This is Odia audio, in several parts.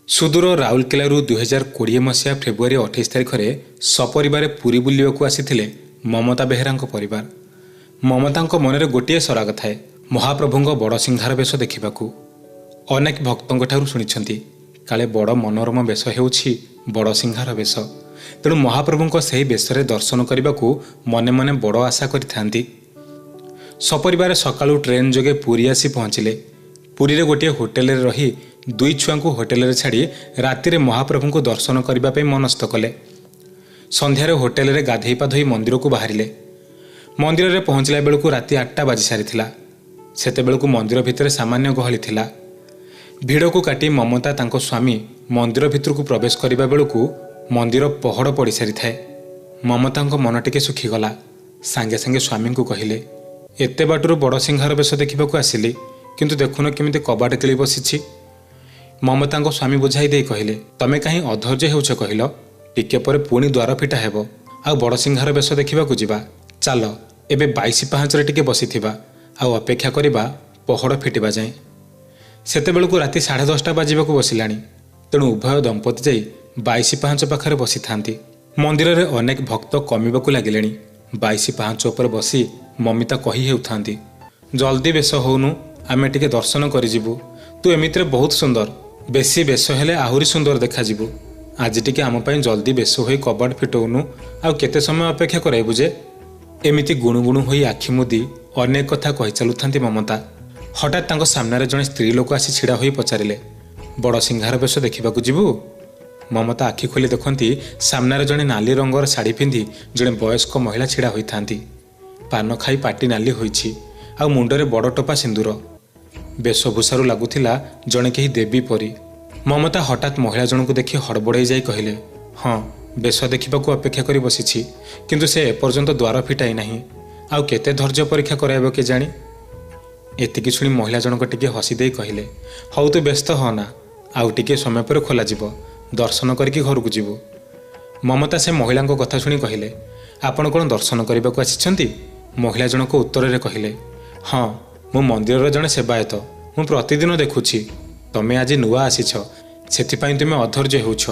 ସୁଦୂର ରାଉରକେଲାରୁ 2020 ମସିହା ଫେବୃଆରୀ 28 ତାରିଖରେ ସପରିବାରେ ପୁରୀ ବୁଲିବାକୁ ଆସିଥିଲେ ମମତା ବେହେରାଙ୍କ ପରିବାର। ମମତାଙ୍କ ମନରେ ଗୋଟିଏ ସରାଗ ଥାଏ, ମହାପ୍ରଭୁଙ୍କ ବଡ଼ସିଂହାର ବେଶ ଦେଖିବାକୁ। ଅନେକ ଭକ୍ତଙ୍କଠାରୁ ଶୁଣିଛନ୍ତି କାଳେ ବଡ଼ ମନୋରମ ବେଶ ହେଉଛି ବଡ଼ସିଂହାର ବେଶ। ତେଣୁ ମହାପ୍ରଭୁଙ୍କ ସେହି ବେଶରେ ଦର୍ଶନ କରିବାକୁ ମନେ ମନେ ବଡ଼ ଆଶା କରିଥାନ୍ତି। ସପରିବାର ସକାଳୁ ଟ୍ରେନ୍ ଯୋଗେ ପୁରୀ ଆସି ପହଞ୍ଚିଲେ। ପୁରୀରେ ଗୋଟିଏ ହୋଟେଲରେ ରହି ଦୁଇ ଛୁଆଙ୍କୁ ହୋଟେଲରେ ଛାଡ଼ି ରାତିରେ ମହାପ୍ରଭୁଙ୍କୁ ଦର୍ଶନ କରିବା ପାଇଁ ମନସ୍ଥ କଲେ। ସନ୍ଧ୍ୟାରେ ହୋଟେଲରେ ଗାଧୋଇ ପାଧୋଇ ମନ୍ଦିରକୁ ବାହାରିଲେ। ମନ୍ଦିରରେ ପହଞ୍ଚିଲା ବେଳକୁ ରାତି 8ଟା ବାଜି ସାରିଥିଲା। ସେତେବେଳକୁ ମନ୍ଦିର ଭିତରେ ସାମାନ୍ୟ ଗହଳି ଥିଲା। ଭିଡ଼କୁ କାଟି ମମତା ତାଙ୍କ ସ୍ୱାମୀ ମନ୍ଦିର ଭିତରକୁ ପ୍ରବେଶ କରିବା ବେଳକୁ ମନ୍ଦିର ପହଡ଼ ପଡ଼ିସାରିଥାଏ। ମମତାଙ୍କ ମନ ଟିକେ ଶୁଖିଗଲା। ସାଙ୍ଗେ ସାଙ୍ଗେ ସ୍ୱାମୀଙ୍କୁ କହିଲେ, ଏତେ ବାଟରୁ ବଡ଼ସିଂହାର ବେଶ ଦେଖିବାକୁ ଆସିଲି, କିନ୍ତୁ ଦେଖୁନ କେମିତି କବାଟ କିଳି ବସିଛି। ମମତାଙ୍କ ସ୍ୱାମୀ ବୁଝାଇ ଦେଇ କହିଲେ, ତମେ କାହିଁ ଅଧୈର୍ଯ୍ୟ ହେଉଛ କହିଲ? ଟିକେ ପରେ ପୁଣି ଦ୍ୱାର ଫିଟା ହେବ, ଆଉ ବଡ଼ସିଂହାର ବେଶ ଦେଖିବାକୁ ଯିବା। ଚାଲ ଏବେ 22 ପାହାଞ୍ଚରେ ଟିକେ ବସିଥିବା, ଆଉ ଅପେକ୍ଷା କରିବା ପହଡ଼ ଫିଟିବା ଯାଏଁ। ସେତେବେଳକୁ ରାତି 10:30 ବାଜିବାକୁ ବସିଲାଣି। ତେଣୁ ଉଭୟ ଦମ୍ପତି ଯାଇ 22 ପାହାଞ୍ଚ ପାଖରେ ବସିଥାନ୍ତି। ମନ୍ଦିରରେ ଅନେକ ଭକ୍ତ କମିବାକୁ ଲାଗିଲେଣି। 22 ପାହାଞ୍ଚ ଉପରେ ବସି ମମିତା କହି ହେଉଥାନ୍ତି, ଜଲ୍ଦି ବେଶ ହଉନୁ, ଆମେ ଟିକେ ଦର୍ଶନ କରିଯିବୁ। ତୁ ଏମିତିରେ ବହୁତ ସୁନ୍ଦର, ବେଶୀ ବେଶ ହେଲେ ଆହୁରି ସୁନ୍ଦର ଦେଖାଯିବୁ। ଆଜି ଟିକେ ଆମ ପାଇଁ ଜଲ୍ଦି ବେଶ ହୋଇ କବାଟ ଫିଟଉନୁ, ଆଉ କେତେ ସମୟ ଅପେକ୍ଷା କରାଇବୁ ଯେ? ଏମିତି ଗୁଣୁଗୁଣୁ ହୋଇ ଆଖି ମୁଦି ଅନେକ କଥା କହି ଚାଲୁଥାନ୍ତି ମମତା। ହଠାତ୍ ତାଙ୍କ ସାମ୍ନାରେ ଜଣେ ସ୍ତ୍ରୀ ଲୋକ ଆସି ଛିଡ଼ା ହୋଇ ପଚାରିଲେ, ବଡ଼ ସିଂହାର ବେଶ ଦେଖିବାକୁ ଯିବୁ? ମମତା ଆଖି ଖୋଲି ଦେଖନ୍ତି ସାମ୍ନାରେ ଜଣେ ନାଲି ରଙ୍ଗର ଶାଢ଼ୀ ପିନ୍ଧି ଜଣେ ବୟସ୍କ ମହିଳା ଛିଡ଼ା ହୋଇଥାନ୍ତି। ପାନ ଖାଇ ପାଟି ନାଲି ହୋଇଛି, ଆଉ ମୁଣ୍ଡରେ ବଡ଼ ଟୋପା ସିନ୍ଦୁର। ବେଶଭୂଷାରୁ ଲାଗୁଥିଲା ଜଣେ କେହି ଦେବୀ ପରି। ମମତା ହଠାତ୍ ମହିଳା ଜଣକୁ ଦେଖି ହଡ଼ବଡ଼େଇ ଯାଇ କହିଲେ, ହଁ, ବେଶ ଦେଖିବାକୁ ଅପେକ୍ଷା କରି ବସିଛି, କିନ୍ତୁ ସେ ଏପର୍ଯ୍ୟନ୍ତ ଦ୍ୱାର ଫିଟାଇ ନାହିଁ। ଆଉ କେତେ ଧୈର୍ଯ୍ୟ ପରୀକ୍ଷା କରାଇବ କେଜାଣି? ଏତିକି ଶୁଣି ମହିଳା ଜଣକ ଟିକେ ହସିଦେଇ କହିଲେ, ହଉ ତୁ ବ୍ୟସ୍ତ ହଅନା, ଆଉ ଟିକିଏ ସମୟ ପରେ ଖୋଲାଯିବ, ଦର୍ଶନ କରିକି ଘରକୁ ଯିବୁ। ମମତା ସେ ମହିଳାଙ୍କ କଥା ଶୁଣି କହିଲେ, ଆପଣ କ'ଣ ଦର୍ଶନ କରିବାକୁ ଆସିଛନ୍ତି? ମହିଳା ଜଣକ ଉତ୍ତରରେ କହିଲେ, ହଁ, ମୁଁ ମନ୍ଦିରର ଜଣେ ସେବାୟତ, ମୁଁ ପ୍ରତିଦିନ ଦେଖୁଛି। ତମେ ଆଜି ନୂଆ ଆସିଛ, ସେଥିପାଇଁ ତୁମେ ଅଧୈର୍ଯ୍ୟ ହେଉଛ।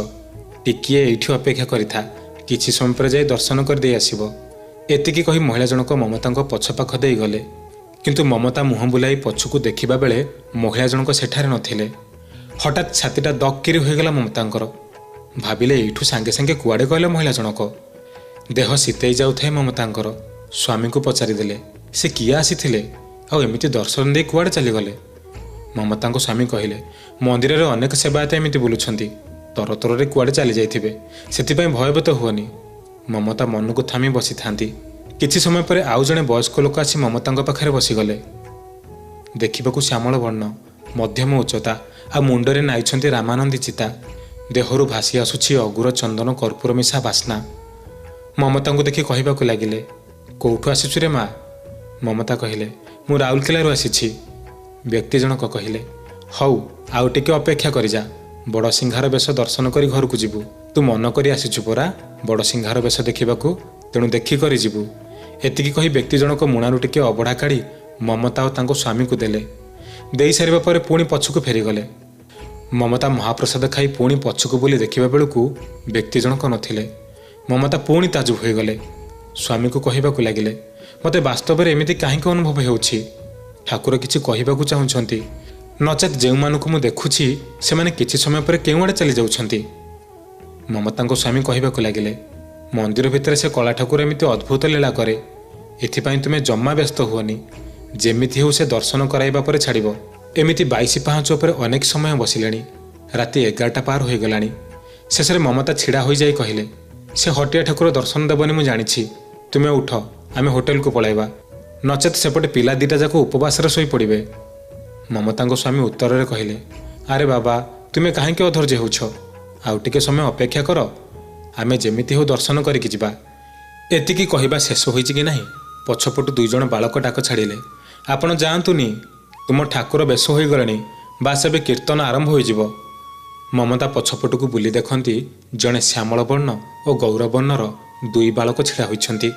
ଟିକିଏ ଏଇଠି ଅପେକ୍ଷା କରିଥା, କିଛି ସମୟ ପରେ ଯାଇ ଦର୍ଶନ କରିଦେଇ ଆସିବ। ଏତିକି କହି ମହିଳା ଜଣକ ମମତାଙ୍କ ପଛପାଖ ଦେଇ ଗଲେ। କିନ୍ତୁ ମମତା ମୁହଁ ବୁଲାଇ ପଛକୁ ଦେଖିବା ବେଳେ ମହିଳା ଜଣକ ସେଠାରେ ନଥିଲେ। ହଠାତ୍ ଛାତିଟା ଦକ୍କିରି ହୋଇଗଲା ମମତାଙ୍କର। ଭାବିଲେ ଏଇଠୁ ସାଙ୍ଗେ ସାଙ୍ଗେ କୁଆଡ଼େ ଗଲେ ମହିଳା ଜଣକ? ଦେହ ଶୀତେଇ ଯାଉଥାଏ ମମତାଙ୍କର। ସ୍ୱାମୀଙ୍କୁ ପଚାରିଦେଲେ, ସେ କିଏ ଆସିଥିଲେ, ଆଉ ଏମିତି ଦର୍ଶନ ଦେଇ କୁଆଡ଼େ ଚାଲିଗଲେ? ମମତାଙ୍କ ସ୍ୱାମୀ କହିଲେ, ମନ୍ଦିରରେ ଅନେକ ସେବାୟତ ଏମିତି ବୁଲୁଛନ୍ତି, ତରତରରେ କୁଆଡ଼େ ଚାଲି ଯାଇଥିବେ, ସେଥିପାଇଁ ଭୟଭୀତ ହୁଅନି। ମମତା ମନକୁ ଥାମି ବସିଥାନ୍ତି। କିଛି ସମୟ ପରେ ଆଉ ଜଣେ ବୟସ୍କ ଲୋକ ଆସି ମମତାଙ୍କ ପାଖରେ ବସିଗଲେ। ଦେଖିବାକୁ ଶ୍ୟାମଳ ବର୍ଣ୍ଣ, ମଧ୍ୟମ ଉଚ୍ଚତା, ଆଉ ମୁଣ୍ଡରେ ନାଇଛନ୍ତି ରାମାନନ୍ଦୀ ଚିତା। ଦେହରୁ ଭାସି ଆସୁଛି ଅଗୁର ଚନ୍ଦନ କର୍ପୂର ମିଶା ବାସ୍ନା। ମମତାଙ୍କୁ ଦେଖି କହିବାକୁ ଲାଗିଲେ, କୋଉଠୁ ଆସିଛୁ ରେ ମା? ମମତା କହିଲେ, ମୁଁ ରାଉରକେଲାରୁ ଆସିଛି। ବ୍ୟକ୍ତି ଜଣକ କହିଲେ, ହଉ ଆଉ ଟିକେ ଅପେକ୍ଷା କରିଯା, ବଡ଼ସିଂହାର ବେଶ ଦର୍ଶନ କରି ଘରକୁ ଯିବୁ। ତୁ ମନ କରି ଆସିଛୁ ପରା ବଡ଼ସିଂହାର ବେଶ ଦେଖିବାକୁ, ତେଣୁ ଦେଖି କରି ଯିବୁ। ଏତିକି କହି ବ୍ୟକ୍ତି ଜଣକ ମୁଣାରୁ ଟିକେ ଅବଢ଼ା କାଢ଼ି ମମତା ଓ ତାଙ୍କ ସ୍ୱାମୀଙ୍କୁ ଦେଲେ। ଦେଇସାରିବା ପରେ ପୁଣି ପଛକୁ ଫେରିଗଲେ। ମମତା ମହାପ୍ରସାଦ ଖାଇ ପୁଣି ପଛକୁ ବୁଲି ଦେଖିବା ବେଳକୁ ବ୍ୟକ୍ତି ଜଣକ ନଥିଲେ। ମମତା ପୁଣି ତାଜୁବ ହୋଇଗଲେ। ସ୍ୱାମୀକୁ କହିବାକୁ ଲାଗିଲେ, ମୋତେ ବାସ୍ତବରେ ଏମିତି କାହିଁକି ଅନୁଭବ ହେଉଛି? ଠାକୁର କିଛି କହିବାକୁ ଚାହୁଁଛନ୍ତି, ନଚେତ୍ ଯେଉଁମାନଙ୍କୁ ମୁଁ ଦେଖୁଛି ସେମାନେ କିଛି ସମୟ ପରେ କେଉଁଆଡ଼େ ଚାଲି ଯାଉଛନ୍ତି। ମମତାଙ୍କ ସ୍ୱାମୀ କହିବାକୁ ଲାଗିଲେ, ମନ୍ଦିର ଭିତରେ ସେ କଳା ଠାକୁର ଏମିତି ଅଦ୍ଭୁତ ଲୀଳା କରେ, ଏଥିପାଇଁ ତୁମେ ଜମା ବ୍ୟସ୍ତ ହୁଅନି, ଯେମିତି ହେଉ ସେ ଦର୍ଶନ କରାଇବା ପରେ ଛାଡ଼ିବ। ଏମିତି 22 ପାହାଞ୍ଚ ଉପରେ ଅନେକ ସମୟ ବସିଲେଣି। ରାତି 11ଟା ପାର ହୋଇଗଲାଣି। ଶେଷରେ ମମତା ଛିଡ଼ା ହୋଇଯାଇ କହିଲେ, ସେ ହଟିଆ ଠାକୁର ଦର୍ଶନ ଦେବନି ମୁଁ ଜାଣିଛି, ତୁମେ ଉଠ, ଆମେ ହୋଟେଲକୁ ପଳାଇବା, ନଚେତ୍ ସେପଟେ ପିଲା ଦୁଇଟା ଯାକ ଉପବାସରେ ଶୋଇପଡ଼ିବେ। ମମତାଙ୍କ ସ୍ୱାମୀ ଉତ୍ତରରେ କହିଲେ, ଆରେ ବାବା, ତୁମେ କାହିଁକି ଅଧୈର୍ଯ୍ୟ ହେଉଛ? ଆଉ ଟିକେ ସମୟ ଅପେକ୍ଷା କର, ଆମେ ଯେମିତି ହେଉ ଦର୍ଶନ କରିକି ଯିବା। ଏତିକି କହିବା ଶେଷ ହୋଇଛି କି ନାହିଁ, ପଛପଟୁ ଦୁଇ ଜଣ ବାଳକ ଡାକ ଛାଡ଼ିଲେ, ଆପଣ ଯାଆନ୍ତୁନି, ତୁମ ଠାକୁର ବେଶ ହୋଇଗଲେଣି, ବାସ୍ ଏବେ କୀର୍ତ୍ତନ ଆରମ୍ଭ ହୋଇଯିବ। ମମତା ପଛପଟକୁ ବୁଲି ଦେଖନ୍ତି ଜଣେ ଶ୍ୟାମଳ ବର୍ଣ୍ଣ ଓ ଗୌରବର୍ଣ୍ଣର ଦୁଇ ବାଳକ ଛିଡ଼ା ହୋଇଛନ୍ତି।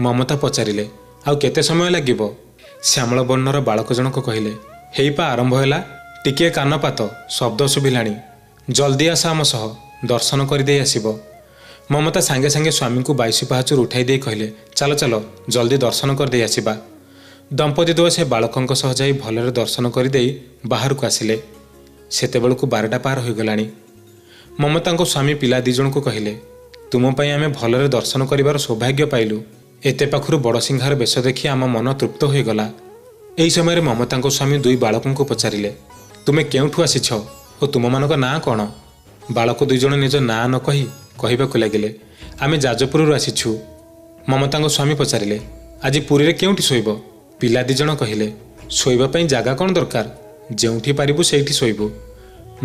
ମମତା ପଚାରିଲେ, ଆଉ କେତେ ସମୟ ଲାଗିବ? ଶ୍ୟାମଳ ବର୍ଣ୍ଣର ବାଳକ ଜଣକ କହିଲେ, ହେଇପା ଆରମ୍ଭ ହେଲା, ଟିକିଏ କାନପାତ, ଶବ୍ଦ ଶୁଭିଲାଣି। ଜଲ୍ଦି ଆସ, ଆମ ସହ ଦର୍ଶନ କରିଦେଇ ଆସିବ। ମମତା ସାଙ୍ଗେ ସାଙ୍ଗେ ସ୍ୱାମୀଙ୍କୁ 22 ପାହାଚରୁ ଉଠାଇ ଦେଇ କହିଲେ, ଚାଲ ଚାଲ, ଜଲ୍ଦି ଦର୍ଶନ କରିଦେଇ ଆସିବା। ଦମ୍ପତି ଦ୍ୱୟ ସେ ବାଳକଙ୍କ ସହ ଯାଇ ଭଲରେ ଦର୍ଶନ କରିଦେଇ ବାହାରକୁ ଆସିଲେ। ସେତେବେଳକୁ 12ଟା ପାର ହୋଇଗଲାଣି। ମମତାଙ୍କ ସ୍ୱାମୀ ପିଲା 2 ଜଣଙ୍କୁ କହିଲେ, ତୁମ ପାଇଁ ଆମେ ଭଲରେ ଦର୍ଶନ କରିବାର ସୌଭାଗ୍ୟ ପାଇଲୁ। ଏତେ ପାଖରୁ ବଡ଼ସିଂହାର ବେଶ ଦେଖି ଆମ ମନ ତୃପ୍ତ ହୋଇଗଲା। ଏହି ସମୟରେ ମମତାଙ୍କ ସ୍ୱାମୀ 2 ବାଳକଙ୍କୁ ପଚାରିଲେ, ତୁମେ କେଉଁଠୁ ଆସିଛ ଓ ତୁମମାନଙ୍କ ନାଁ କ'ଣ? ବାଳକ 2 ଜଣ ନିଜ ନାଁ ନ କହି କହିବାକୁ ଲାଗିଲେ, ଆମେ ଯାଜପୁରରୁ ଆସିଛୁ। ମମତାଙ୍କ ସ୍ୱାମୀ ପଚାରିଲେ, ଆଜି ପୁରୀରେ କେଉଁଠି ଶୋଇବ? ପିଲା 2 ଜଣ କହିଲେ, ଶୋଇବା ପାଇଁ ଜାଗା କ'ଣ ଦରକାର, ଯେଉଁଠି ପାରିବୁ ସେଇଠି ଶୋଇବୁ।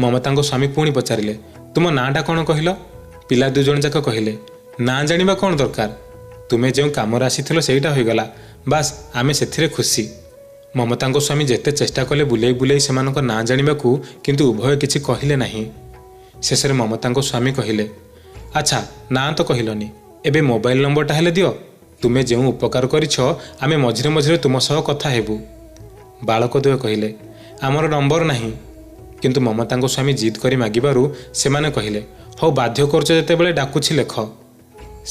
ମମତାଙ୍କ ସ୍ୱାମୀ ପୁଣି ପଚାରିଲେ, ତୁମ ନାଁଟା କ'ଣ କହିଲ? ପିଲା 2 ଜଣ ଯାକ କହିଲେ, ନାଁ ଜାଣିବା କ'ଣ ଦରକାର, ତୁମେ ଯେଉଁ କାମରେ ଆସିଥିଲ ସେଇଟା ହୋଇଗଲା, ବାସ୍ ଆମେ ସେଥିରେ ଖୁସି। ମମତାଙ୍କ ସ୍ୱାମୀ ଯେତେ ଚେଷ୍ଟା କଲେ ବୁଲେଇ ବୁଲେଇ ସେମାନଙ୍କ ନାଁ ଜାଣିବାକୁ, କିନ୍ତୁ ଉଭୟ କିଛି କହିଲେ ନାହିଁ। ଶେଷରେ ମମତାଙ୍କ ସ୍ୱାମୀ କହିଲେ, ଆଚ୍ଛା ନାଁ ତ କହିଲନି, ଏବେ ମୋବାଇଲ ନମ୍ବରଟା ହେଲେ ଦିଅ। ତୁମେ ଯେଉଁ ଉପକାର କରିଛ ଆମେ ମଝିରେ ମଝିରେ ତୁମ ସହ କଥା ହେବୁ। ବାଳକ ଦ୍ୱୟ କହିଲେ, ଆମର ନମ୍ବର ନାହିଁ। କିନ୍ତୁ ମମତାଙ୍କ ସ୍ୱାମୀ ଜିଦ୍ କରି ମାଗିବାରୁ ସେମାନେ କହିଲେ, ହଉ ବାଧ୍ୟ କରୁଛ ଯେତେବେଳେ ଡାକୁଛି ଲେଖ।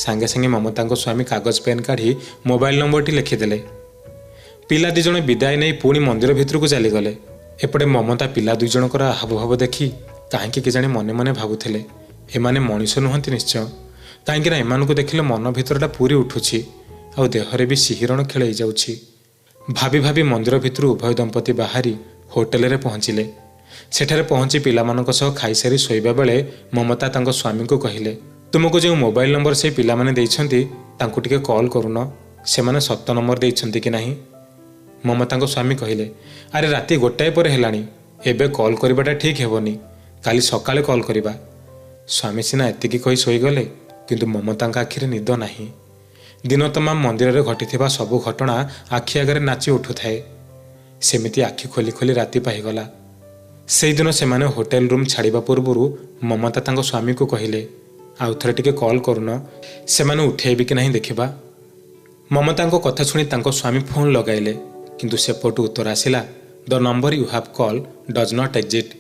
ସାଙ୍ଗେ ସାଙ୍ଗେ ମମତାଙ୍କ ସ୍ୱାମୀ କାଗଜ ପେନ୍ କାଢ଼ି ମୋବାଇଲ ନମ୍ବରଟି ଲେଖିଦେଲେ। ପିଲା 2 ଜଣ ବିଦାୟ ନେଇ ପୁଣି ମନ୍ଦିର ଭିତରକୁ ଚାଲିଗଲେ। ଏପଟେ ମମତା ପିଲା 2 ଜଣଙ୍କର ହାବଭାବ ଦେଖି କାହିଁକି କେଜାଣି ମନେ ମନେ ଭାବୁଥିଲେ, ଏମାନେ ମଣିଷ ନୁହନ୍ତି ନିଶ୍ଚୟ, କାହିଁକିନା ଏମାନଙ୍କୁ ଦେଖିଲେ ମନ ଭିତରଟା ପୁରୀ ଉଠୁଛି ଆଉ ଦେହରେ ବି ଶିହରଣ ଖେଳେଇ ଯାଉଛି। ଭାବି ଭାବି ମନ୍ଦିର ଭିତରୁ ଉଭୟ ଦମ୍ପତି ବାହାରି ହୋଟେଲରେ ପହଞ୍ଚିଲେ। ସେଠାରେ ପହଞ୍ଚି ପିଲାମାନଙ୍କ ସହ ଖାଇସାରି ଶୋଇବା ବେଳେ ମମତା ତାଙ୍କ ସ୍ୱାମୀଙ୍କୁ କହିଲେ, ତୁମକୁ ଯେଉଁ ମୋବାଇଲ ନମ୍ବର ସେଇ ପିଲାମାନେ ଦେଇଛନ୍ତି ତାଙ୍କୁ ଟିକେ କଲ୍ କରୁନ, ସେମାନେ ସତ ନମ୍ବର ଦେଇଛନ୍ତି କି ନାହିଁ। ମମତାଙ୍କ ସ୍ୱାମୀ କହିଲେ, ଆରେ ରାତି 1 ପରେ ହେଲାଣି, ଏବେ କଲ୍ କରିବାଟା ଠିକ୍ ହେବନି, କାଲି ସକାଳେ କଲ୍ କରିବା। ସ୍ୱାମୀ ସିନା ଏତିକି କହି ଶୋଇଗଲେ, କିନ୍ତୁ ମମତାଙ୍କ ଆଖିରେ ନିଦ ନାହିଁ। ଦିନ ତମାମ ମନ୍ଦିରରେ ଘଟିଥିବା ସବୁ ଘଟଣା ଆଖି ଆଗରେ ନାଚି ଉଠୁଥାଏ। ସେମିତି ଆଖି ଖୋଲି ଖୋଲି ରାତି ପାହିଗଲା। ସେଇଦିନ ସେମାନେ ହୋଟେଲ ରୁମ୍ ଛାଡ଼ିବା ପୂର୍ବରୁ ମମତା ତାଙ୍କ ସ୍ୱାମୀକୁ କହିଲେ, ଆଉ ଥରେ ଟିକେ କଲ୍ କରୁନ, ସେମାନେ ଉଠେଇବେ କି ନାହିଁ ଦେଖିବା। ମମତାଙ୍କ କଥା ଶୁଣି ତାଙ୍କ ସ୍ୱାମୀ ଫୋନ୍ ଲଗାଇଲେ, କିନ୍ତୁ ସେପଟୁ ଉତ୍ତର ଆସିଲା, the number you have call does not exist,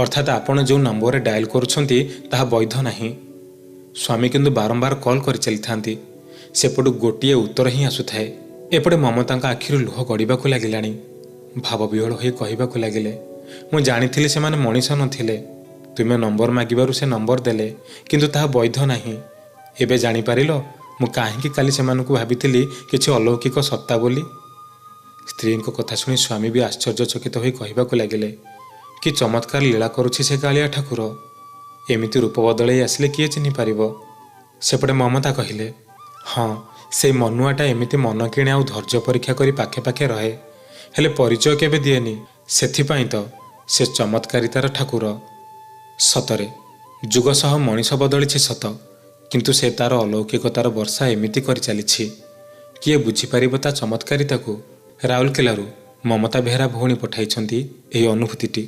ଅର୍ଥାତ୍ ଆପଣ ଯେଉଁ ନମ୍ବରରେ ଡାଏଲ୍ କରୁଛନ୍ତି ତାହା ବୈଧ ନାହିଁ। ସ୍ୱାମୀ କିନ୍ତୁ ବାରମ୍ବାର କଲ୍ କରି ଚାଲିଥାନ୍ତି, ସେପଟୁ ଗୋଟିଏ ଉତ୍ତର ହିଁ ଆସୁଥାଏ। ଏପଟେ ମମତାଙ୍କ ଆଖିରୁ ଲୁହ ଗଡ଼ିବାକୁ ଲାଗିଲାଣି। ଭାବବିହ୍ୱଳ ହୋଇ କହିବାକୁ ଲାଗିଲେ, ମୁଁ ଜାଣିଥିଲି ସେମାନେ ମଣିଷ ନଥିଲେ, ତୁମେ ନମ୍ବର ମାଗିବାରୁ ସେ ନମ୍ବର ଦେଲେ, କିନ୍ତୁ ତାହା ବୈଧ ନାହିଁ। ଏବେ ଜାଣିପାରିଲ ମୁଁ କାହିଁକି କାଲି ସେମାନଙ୍କୁ ଭାବିଥିଲି କିଛି ଅଲୌକିକ ସତ୍ତା ବୋଲି। ସ୍ତ୍ରୀଙ୍କ କଥା ଶୁଣି ସ୍ୱାମୀ ବି ଆଶ୍ଚର୍ଯ୍ୟଚକିତ ହୋଇ କହିବାକୁ ଲାଗିଲେ, କି ଚମତ୍କାର ଲୀଳା କରୁଛି ସେ କାଳିଆ ଠାକୁର, ଏମିତି ରୂପ ବଦଳେଇ ଆସିଲେ କିଏ ଚିହ୍ନିପାରିବ। ସେପଟେ ମମତା କହିଲେ, ହଁ ସେଇ ମନୁଆଟା ଏମିତି ମନ କିଣେ ଆଉ ଧୈର୍ଯ୍ୟ ପରୀକ୍ଷା କରି ପାଖେ ପାଖେ ରହେ, ହେଲେ ପରିଚୟ କେବେ ଦିଏନି, ସେଥିପାଇଁ ତ ସେ ଚମତ୍କାରିତାର ଠାକୁର। ସତରେ ଯୁଗ ସହ ମଣିଷ ବଦଳିଛି ସତ, କିନ୍ତୁ ସେ ତାର ଅଲୌକିକତାର ବର୍ଷା ଏମିତି କରିଚାଲିଛି, କିଏ ବୁଝିପାରିବ ତା ଚମତ୍କାରିତାକୁ। ରାଉରକେଲାରୁ ମମତା ବେହେରା ଭଉଣୀ ପଠାଇଛନ୍ତି ଏହି ଅନୁଭୂତିଟି।